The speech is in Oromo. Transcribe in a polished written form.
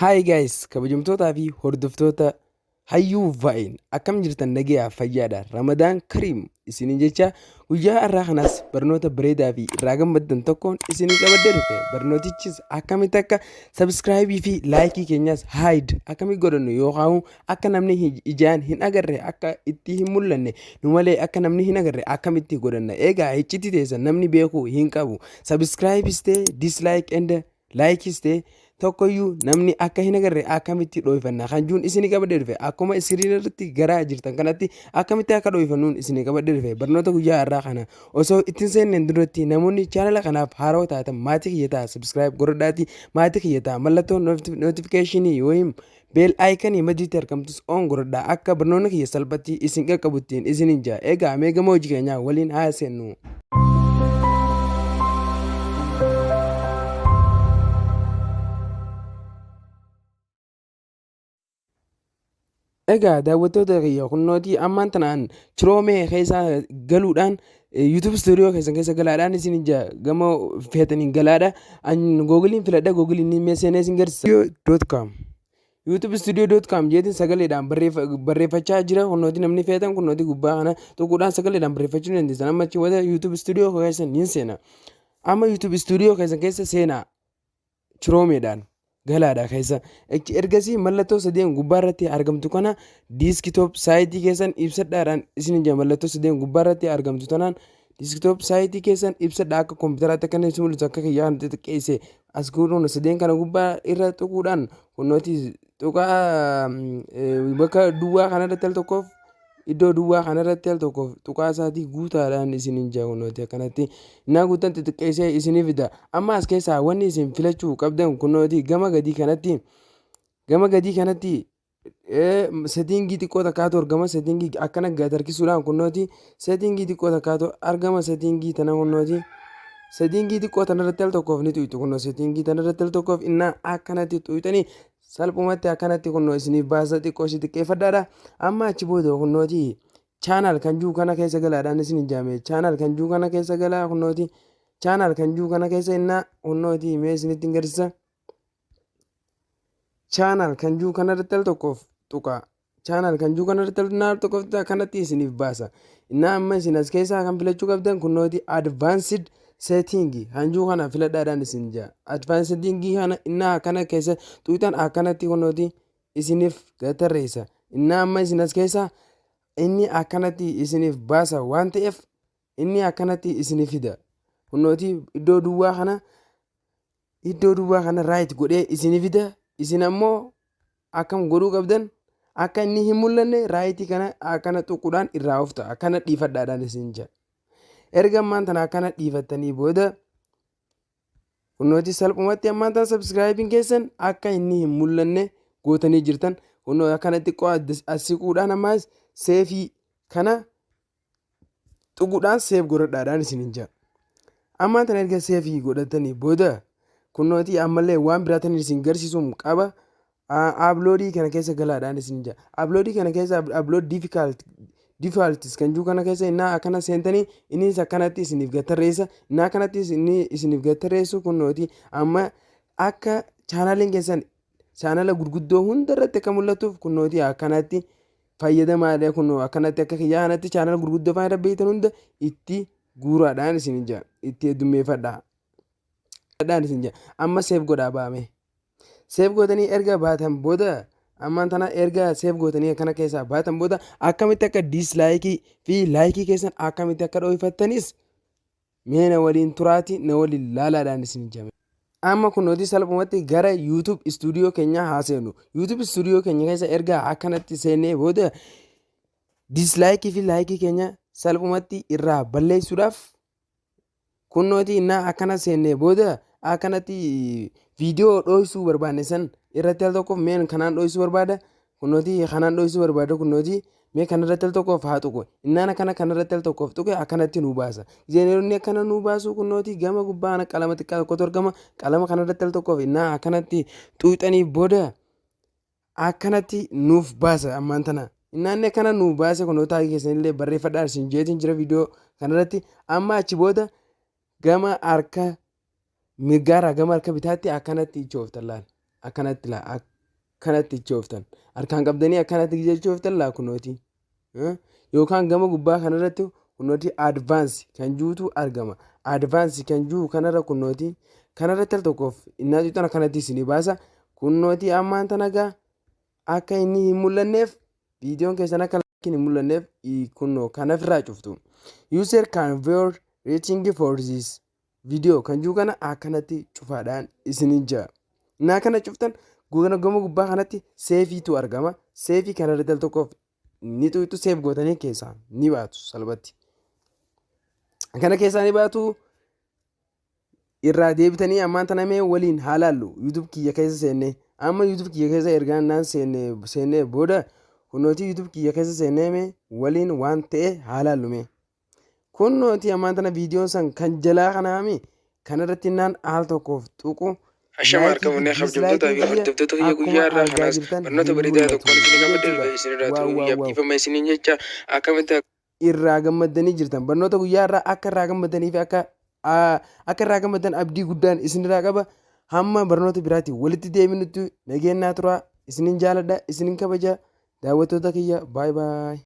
Hi guys, kabajamtootaa fi hordoftoota Hayyuu Vaayin, akkam jirtan? Nagayaa, fayyaadha? Ramadaan Kariim isiniin jecha. Guyyaa har'aa kanaas barnoota bareedaa fi irraa gammaddan tokkoon isinii qabadhee dhufe. Barnootichis akkamitti akka subscribe fi like keenyas hide akkamitti godhannu, yookaan akka namni ijaan hin agarre, akka itti hin mul'anne, nu malee akka namni hin agarre akkamitti godhanna. Egaa iccitii teessan namni beekuu hin qabu. Subscribeis ta'e, dislike and likeis ta'e, tokkoyyuu namni akka hin agarre akkamitti dhooyfanna kan juun isinii qabadhee dhufe. Akkuma screen irratti garaa jirtan kanatti akkamitti akka dhooyfannuun isinii qabadhee dhufe. Barnoota guyyaa har'aa kana osoo ittiin seenneen duratti, namoonni channela kanaaf haarawaa taatan maatii kiyya ta'a, subscribe godhadhaati maatii kiyya ta'a. Mallattoo notificationii yookiin bell iconii madiitti argamtus on godhadhaa, akka barnoonni kiyya salphatti isin qaqqabuttiin isinin jaa. Egaa mee gama hojii keenyaa waliin haa seennu. Egaa daawwattoota kiyya, kunnootii ammaan tanaan Chrome keessa galuudhaan YouTube Studio keessan keessa galaadhaan isin ija gama feetaniin galaadha. An Googleiin filadha, Googleiin mee seenee isin garsiisa. .com, youtubestudio.com jeetiin sagaleedhaan barreeffachaa jira. Kunnootii namni feetan kunnootii gubbaa kana tuquudhaan sagaleedhaan barreeffachuu ni dandeessan. Amma achi booda YouTube Studio keessan ni seena. Amma YouTube Studio keessan keessa seenaa, Chromeedhaan galaadha keessa. Ergasii mallattoo sadeen gubbaa irratti argamtu kana desktop siteii keessan ibsadhaadhaan isin ija. Mallattoo sadeen gubbaa irratti argamtu tanaan desktop siteii keessan ibsadha. Akka koompitaraatti akka inni mul'isu, akka kiyyaa kana xixiqqeesse as godhuun sadeen kana gubbaa irra tuquudhaan kunooti tuqaa bakka duwwaa kanarratti al tokkoof, iddoo duwwaa kanarratti al tokkoof tuqaa isaatii guutaadhaan isiniin jaa. Kunooti akkanatti innaa guutan xixiqqeessee isinii fida. Amma as keessaa wanni isin filachuu qabdan kunooti gama gadii kanatti settingii xiqqoo takkaatu argama. Settingii akkana gad harkisuudhaan kunooti settingii xiqqoo takkaatu argama. Settingii tana, kunooti settingii xiqqoo tanarratti al tokkoof ni tuqxu. Kunoo settingii tanarratti al tokkoof innaa akkanatti tuqxanii salphumatti akkanatti kunoo isiniif baasa. Xiqqoo ishee xiqqeeffadhaadha. Amma achi booda kunooti channel kan jiru kana keessa galaadhaan isin ijaame. Channel kan jiru kana keessa galaa. Kunooti channel kan jiru kana keessa innaa kunooti mee isinitti hin garsiisa. Channel kan jiru kanarratti al tokkoof tuqaa. Channel kan jiru kanarratti al tokkoof tuqaa, kanatti isiniif baasa. Innaa amma isin as keessaa kan filachuu qabdan kunooti advanced setting kan jiru kana filadhaadhaan isin jaa. Advanced setting kana innaa akkana keessa tuqxan akkanatti kunooti isiniif gatarreessa. Innaa amma isin as keessaa inni akkanatti isiniif baasa waan ta'eef, inni akkanatti isiniif fida. Kunooti iddoo duwwaa kana right godhee isinii fida. Isin ammoo akkam godhuu qabdan? Akka inni hin mul'anne rightii kana akkana tuquudhaan irraa of ta'a, akkana dhiifadhaadhaan isin jedha. Erga ammaan tana akkana dhiifattanii booda, kunooti salphumatti ammaan tana subscribeiin keessan akka inni hin mul'anne gootanii jirtan. Kunoo akkana xiqqoo as siquudhaan ammaas saveii kana tuquudhaan save godhadhaadhaan isin hin jedha. Ammaan tana erga saveii godhatanii booda, kunooti ammallee waan biraatan isin garsiisuun qaba. Uploadii kana keessa galaadhaan isin jedha. Uploadii kana keessa upload defaults kan jiru kana keessa innaa akkana seentanii, innis akkanatti isiniif gatarreessa. Innaa akkanatti inni isiniif gatarreessu, kunooti amma akka channeliin keessan channela gurguddoo hunda irratti akka mul'atuuf kunooti akkanatti fayyadamaadha. Kunoo akkanatti akka kiyyaa kanatti channela gurguddoo faan irra beektan hunda itti guuraadhaan isin jedha, itti heddummeeffadhaa dhaan isin jedha. Amma save godhaa baame. Save gootanii erga baatan booda, ammaan tana erga save gootanii akkana keessaa baatan booda, akkamitti akka dislikeii fi likeii keessan akkamitti akka dhooyfattanis mee na waliin turaati, na waliin laalaadhaan isin jame. Amma kunooti salphumatti gara YouTube Studio keenyaa haa seenu. YouTube Studio keenya keessa erga akkanatti seennee booda, dislikeii fi likeii keenya salphumatti irraa balleessuudhaaf, kunnooti innaa akkana seennee booda akkanatti viidiyoo dhooysuu barbaanne san irratti al tokkoof, meen kanaan dhooysuu barbaada, kunnooti kanaan dhooysuu barbaada, kunnooti mee kanarratti al tokkoof haa tuqu. Innaan akkana kanarratti al tokkoof tuqe, akkanatti nuu baasa. Jeneroonni akkana nuu baasu, kunnooti gama gubbaa kana qalama xiqqaa tokkotu argama. Qalama kanarratti al tokkoof innaa akkanatti xuuxanii booda akkanatti nuuf baasa. Ammaan tana innaanni akkana nuuf baase, kunoo tagii keessanillee barreeffadhaa isin jeetiin jira viidiyoo kanarratti. Amma achi booda gama harka mirgaarraa gama harka bitaatti akkanatti ichooftan laal, akkanatti laa. Akkanatti ichooftan. Harkaan qabdanii akkanatti jechooftan laa kunooti. Yookaan gama gubbaa kanarratti kunooti advance kan juutu argama. Advance kan juu kanarra kunooti. Kanarratti al tokkoof innaa xuxan akkanatti isinii baasa. Kunooti ammaan tana gaa akka inni hin mul'anneef, viidiyoon keessan akka hin mul'anneef, kunoo kanafirraa cuftu. "User can view rating for this video" kan jiru kana akkanatti cufaadhaan isiniin jira. Innaa kana cuftan gama gubbaa kanatti save-iitu argama. Save kanarratti al tokkoof ni xuqxu, save gootanii keessaa ni baatu salphatti. Kana keessaa ni baatu. Irraa deebitanii ammaan tana mee waliin haa laallu. YouTube kiyya keessa seennee, amma YouTube kiyya keessa ergaan naan seennee booda, kunooti YouTube kiyya keessa seennee mee waliin waan ta'e haa laallu mee. Kunooti ammaan tana viidiyoon san kan jalaa kanaami kanarratti naan al tokkoof tuqu. Ashama harka fuunee kabajamtootaa fi hordoftoota kiyya, guyyaa irraa kanaas barnoota bareedaa tokkoon isin qabadhe dhufe. Isinirraa turuu guyyaaf dhiifama isiniin jecha. Akkamitti Irraa gammaddanii jirtan, barnoota guyyaa irraa akka irraa gammaddanii fi akka irraa gammaddan abdii guddaan isinirraa qaba. Hamma barnoota biraatti walitti deebinutti nageenyaa turaa. Isinin jaaladha, isinin kabaja, daawwattoota kiyya. Baay'ee baay'ee.